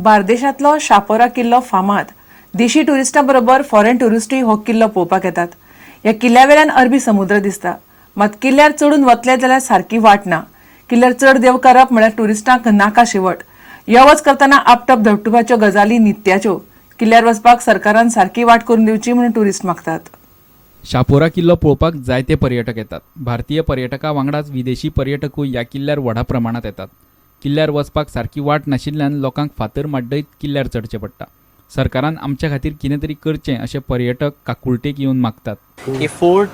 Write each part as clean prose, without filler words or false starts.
बार्देशांतलो शापोरा किल्लो फामाद. देशी ट्युरिस्टां बरोबर फॉरेन ट्युरिस्टूय हो किल्लो पळोवपाक येतात. ह्या किल्ल्या वेल्यान अरबी समुद्र दिसता. मात किल्ल्यार चडून वतले जाल्यार सारकी वाट ना. किल्ल्यार चड देंव करप म्हळ्यार ट्युरिस्टांक नाका शेवट. यो वच करतना आपटप धपटुपाच्यो गजाली नित्याच्यो. किल्ल्यार वचपाक सरकारान सारकी वाट करून दिवची म्हणून ट्युरिस्ट मागतात. शापोरा किल्लो पळोवपाक जायते पर्यटक येतात. भारतीय पर्यटकां वांगडाच विदेशी पर्यटकूय ह्या किल्ल्यार व्हडा प्रमाणांत येतात. किल्ल्यार वचपाक सारकी वाट नाशिल्ल्यान लोकांक फातर माड्डयत किल्ल्यार चडचें पडटा. सरकारान आमच्या खातीर कितें तरी करचें अशें पर्यटक काकुळटेक येवन मागतात. कि फोर्ट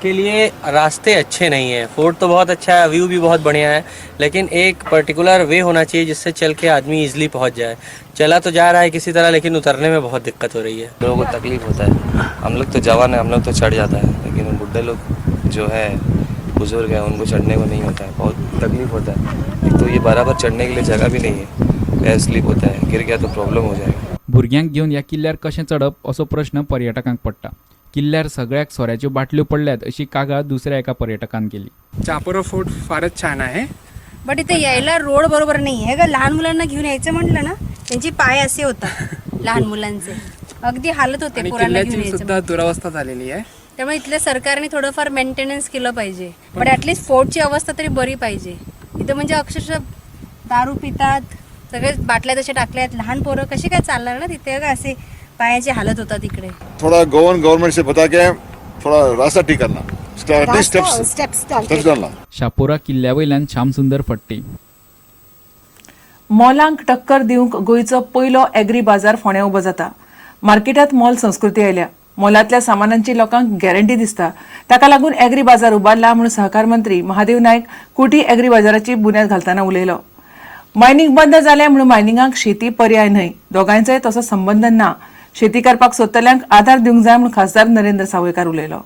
के लिए रास्ते अच्छे नहीं हैं. फोर्ट तो बहुत अच्छा है, व्यू भी बहुत बढ़िया है, लेकिन एक पर्टिकुलर वे होना चाहिए जिससे चल के आदमी इजीली पहुंच जाए. चला तो जा रहा है किसी तरह, लेकिन उतरने में बहुत दिक्कत हो रही है. लोगों को तकलीफ होता है. हम लोग तो जवान है, हम लोग तो चढ़ जाता है, लेकिन बुढ़े लोग जो है, बुजुर्ग है, उनको चढ़ने को नहीं होता है. बहुत तकलीफ होता है. एक तो ये बराबर चढ़ने के लिए जगह भी नहीं है. पैर स्लिप होता है, गिर गया तो प्रॉब्लम हो जाएगा. भुरग्यांक घेवन ह्या किल्ल्यार कशें चडप असो प्रश्न पर्यटकांक पडटा. किल्ल्यार सगळ्याक सोऱ्याच्यो बाटल्यो पडल्यात अशी कागाळ दुसऱ्या एका पर्यटकान केली. चापोरा फोर्ट फारच छान आहे. बट इथे यायला रोड बरोबर नाही आहे ग. लहान मुलांना घेऊन यायचं म्हटलं ना, त्यांची पाय असे होतात लहान मुलांचे, अगदी हालत होते आणि पोरांना घेऊन किल्ल्याची यायचं. सुद्धा दुरावस्था झालेली आहे. त्यामुळे इथल्या सरकारने थोडंफार मेंटेनन्स केलं पाहिजे, बट ऍटलिस्ट फोर्टची अवस्था तरी बरी पाहिजे. इथं म्हणजे अक्षरशः दारू पितात सगळे, बाटल्या तशा टाकल्यात. लहान पोरं कशी काय चालणार ना तिथे? अगं, असे पायाची हालत होतात इकडे. थोड़ा गोवन गवर्नमेंट से बता के थोड़ा रास्ता ठीक करना, स्टेप्स स्टेप्स. स्टेप्स डालना. शापोरा किल्ल्या वयल्यान श्यामसुंदर फडते. मॉलांक टक्कर दिवंक गोंयचो पयलो एग्री बाजार फोंड्यां उबो जाता. मार्केटात मॉल संस्कृती आयल्या. मॉलांतल्या सामानांची लोकांक गॅरंटी दिसता. ताका लागून एग्री बाजार उबारला म्हणून सहकार मंत्री महादेव नायक कुर्टी एग्री बाजाराची बुन्याद घालतना उलयलो. मायनिंग बंद जालें म्हणून मायनिंगाक शेती पर्याय न्हय. दोगांयचोय तसो संबंद ना. शेती करपाक सोदतल्यांक आदार दिवंक जाय म्हणून खासदार नरेंद्र सावयकार उलयलो.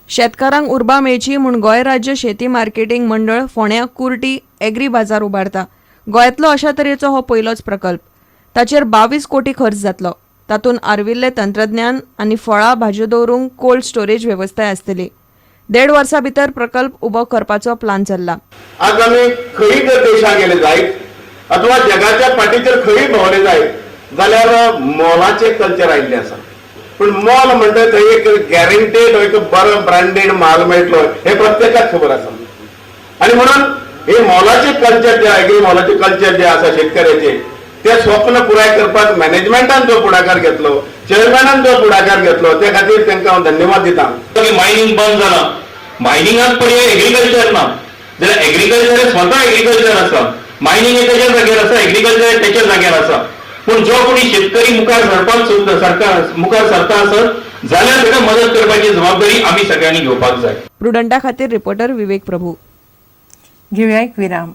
शेतकारांक उर्बा मेळची म्हूण गोंय राज्य शेती मार्केटींग मंडळ फोंड्यां कुर्टी एग्री बाजार उबारता. गोंयांतलो अशा तरेचो हो पयलोच प्रकल्प. ताचेर 22 कोटी खर्च जातलो. तातूंत आर्विल्लें तंत्रज्ञान आनी फळां भाजयो दवरूंक कोल्ड स्टोरेज वेवस्थाय आसतली. देड वर्सा भितर प्रकल्प उबो करपाचो प्लान चल्ला. आज आमी खंय जर देशां गेले जायत अथवा जगाच्या पाठीचेर खंय भोंवले जायत जाल्यार मॉलाचें कल्चर आयिल्लें आसा. पूण मॉल म्हणटा थंय एक गॅरंटेड, एक बरो ब्रँडेड माल मेळटलो हें प्रत्येकाक खबर आसा. आनी म्हणून हे मॉलाचें कल्चर जें, एग्री मॉलाचें कल्चर जें आसा, शेतकऱ्याचें तें स्वप्न पुराय करपाक मॅनेजमेंटान जो फुडाकार घेतलो, चेअरमॅनान जो फुडाकार घेतलो, त्या खातीर तांकां हांव धन्यवाद दिता. मायनिंग बंद जाला, मायनिंगाक पर्याय एग्रीकल्चर ना जाल्यार एग्रीकल्चर हे स्वता एग्रीकल्चर आसा. मायनिंग हे तेच्या जाग्यार आसा, एग्रीकल्चर हे तेच्या जाग्यार आसा. पूण जो कोणी शेतकरी मुखार सरपाक सोदता, सरकार मुखार सरता आसत जाल्यार ताका मदत करपाची जबाबदारी आमी सगळ्यांनी घेवपाक जाय. प्रुडंटा खातीर रिपोर्टर विवेक प्रभू. घेवया एक विराम.